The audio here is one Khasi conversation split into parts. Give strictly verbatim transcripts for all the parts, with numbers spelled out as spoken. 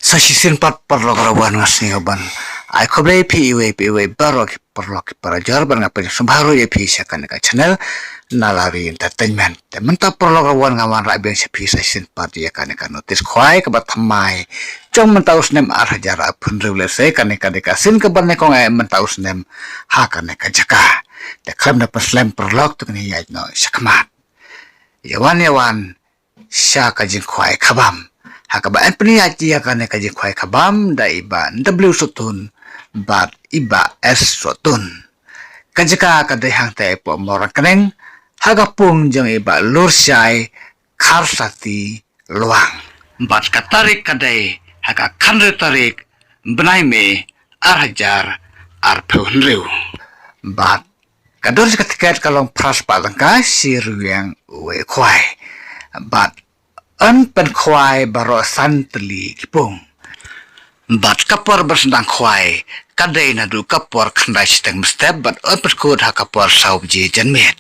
Sa shisien pat paralok rawan nga sngew ban ai khublei phi iwei pa iwei baroh ki paralok ki parajor ban nga pynshong bha ruh ïa phi sha kane ka channel Nalari Entertainment. Te mynta paralok rawan nga wanrah biang sha phi sa shisien pat ïa kane ka notice khwai kaba thymmai jong mynta u snem ar hajar arphew hynriew, lehse kane ka dei ka sien kaba nyngkong eh mynta u snem ha kane ka jaka. Te khlem da pynslem paralok, to ngin ïaid noh sha khmat. Ïa wan ïa wan sha ka jingkhwai khabam. Ha kaba yn pynïaid ïa kane ka jingkhwai khabam da i Bah W Sohtun bad i Bah S Sohtun. Ka jaka ka dei hangta hapoh Mawryngkneng, ha ka pung jong i Bah Lurshai Kharsati Lwang. Bad ka tarik ka dei ha ka khathynriew tarik bnai May ar hajar arphew hynriew. Bad ka dor jong ka tiket ka long phra spah tyngka, shi ryngwiang uwei u khwai. Bad yn pynkhwai baroh san tylli ki pung. Bad ka por ban sdang khwai ka dei naduh ka por khyndai shiteng mynstep bad yn pynkut ha ka por saw baje janmiet.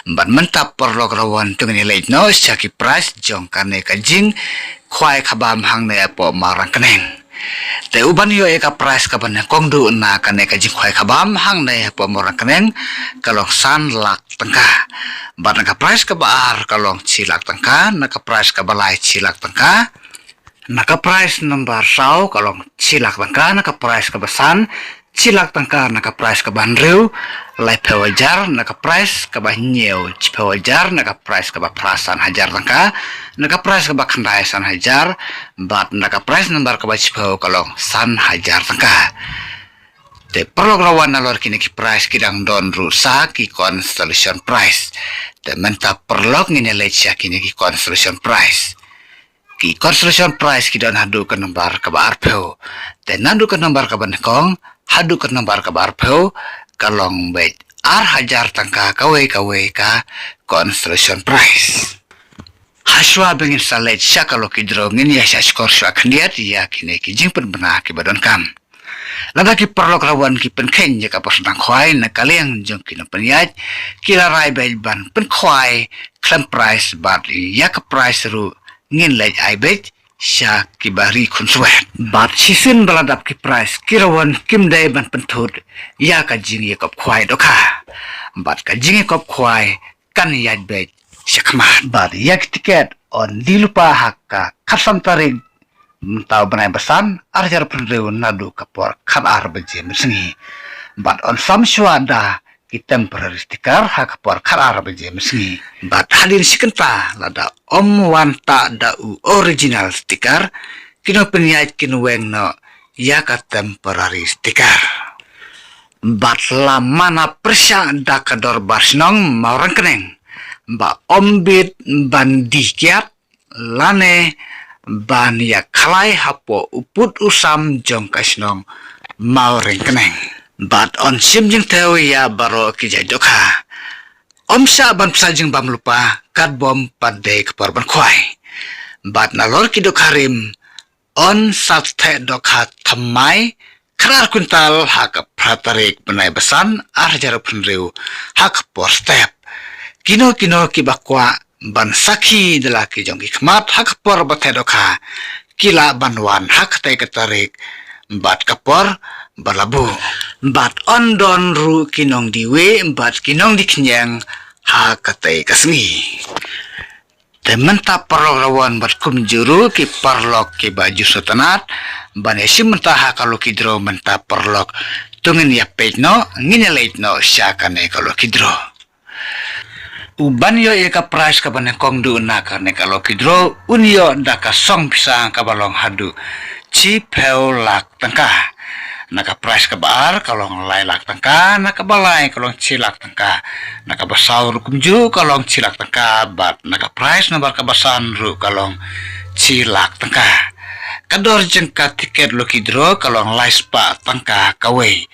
Bad mynta paralok rawan, to ngin ïa leit noh sha ki prize jong kane ka jingkhwai khabam hangne hapoh Mawryngkneng. Te u ban ïoh ïa ka prize kaba nyngkong duh na kane ka jingkhwai khabam hangne hapoh Mawryngkneng ka long san lak tyngka. Bad na ka prize kaba ar ka long shi lak tyngka, na ka prize kaba lai shi lak tyngka, na ka prize number saw ka long shi lak tyngka, na ka prize kaba san shi lak tyngka, na ka prize kaba hynriew laiphew hajar, na ka prize kaba hynñiew shiphew hajar, na ka prize kaba phra san hajar tyngka, na ka prize kaba khyndai san hajar, bad na ka prize number kaba shiphew ka long san hajar tyngka. Te paralok rawan, nalor kine ki prize ki dang don ruh sa ki consolation prize. Te mynta paralok ngin ïa leit sha kine ki consolation prize. Ki consolation prize ki don haduh ka number kaba arphew. Te naduh ka number kaba nyngkong haduh ka number kaba arphew ka long beit ar hajar tyngka kawei kawei ka consolation prize. Hashwa ba ngin sa leit sha ka lucky draw, ngin ïa shah shkor shwa khyndiat ïa kine ki jingpynbna kiba donkam. Lada ki paralok rawan ki pynkheiñ ïa ka por sdang khwai na ka liang jong ki nongpynïaid, ki la rai beit ban pynkhwai khlem prize bad ïa ka prize ruh ngin leit ai beit sha kiba ri khunswet. Bad shisien ba la dap ki prize, ki rawan kim dei ban pynthut ïa ka jingïakop khwai dohkha. Bad ka jingïakop khwai kan ïaid beit sha khmat. Bad ïa ki tiket yn die lypa ha ka khatsan tarik mynta u bnai ba san ar hajar arphew hynriew naduh ka por khatar baje mynsngi. Bad yn sam shwa da ki temporary sticker ha ka por khatar baje mynsngi. Bad hadien shi kynta lada ym wan tah da u original sticker, ki nongpynïaid kin weng noh ïa ka temporary sticker. Bad la mana pyrshah da ka dorbar shnong Mawryngkneng ba ym bit ban die kiad lane ban ïa khlai hapoh u pud u sam jong ka shnong Mawryngkneng. Bad yn shim jingthew ïa baroh ki jait dohkha. Ym shah ban pynshah jingbam lypa katba ym pat dei ka por ban khwai. Bad nalor ki dohkha rim yn sa theh dohkha thymmai khatar kwintal ha ka phra tarik bnai ba san ar hajar arphew hynriew ha ka por step. Kino kino kiba kwah ban sakhi da la ki jong ki khmat ha ka por ba theh dohkha, ki lah ban wan ha katei ka tarik bad ka por ba la buh. Bad yn don ruh ki nongdie wieh bad ki nongdie khñiang ha katei ka sngi. Te mynta paralok rawan bad kumjuh ruh ki paralok kiba ju sngewtynnat ban ïashim bynta ha ka lucky draw mynta paralok, to ngin ïa peit noh, ngin ïa leit noh sha kane ka lucky draw. U ban ïoh ïa ka prize kaba nyngkong duh na kane ka lucky draw un ïoh da ka song pisa kaba long haduh shiphew lak tyngka. Na ka prize kaba ar ka long lai lak tyngka, na kaba lai ka long shi lak tyngka, na kaba saw ruh kumjuh ka long shi lak tyngka, bad na ka prize number kaba san ruh ka long shi lak tyngka. Ka dor jong ka tiket lucky draw ka long lai spah tyngka kawei.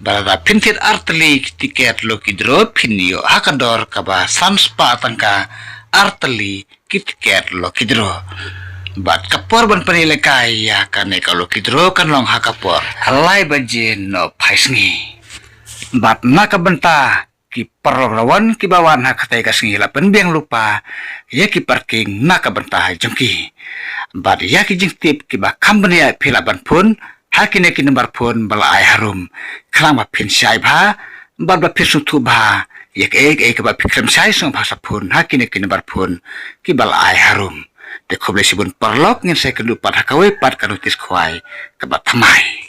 Bad lada phin thied ar tylli ki tiket lucky draw phin ïoh ha ka dor kaba san spah tyngka ar tylli ki tiket lucky draw. Bad ka por ban pynïalehkai ïa kane ka lucky draw kan long ha ka por lai baje nohphai sngi. Bad na ka bynta ki paralok rawon kiba wan ha katei ka sngi la pynbiang lypa ïa ki parking na ka bynta jong ki. Bad ïa ki jingtip kiba kham bniah phi lah ban phone ha kine ki number phone ba la ai harum. Khnang ba phin shai bha bad ba phin sngewthuh bha ïa kaei kaei kaba phi khlem shai sngewbha sa phone ha kine ki number phone kiba la ai harum. Te khublei shibun paralok, ngin sa ïakynduh pat ha kawei pat ka notice khwai kaba thymmai.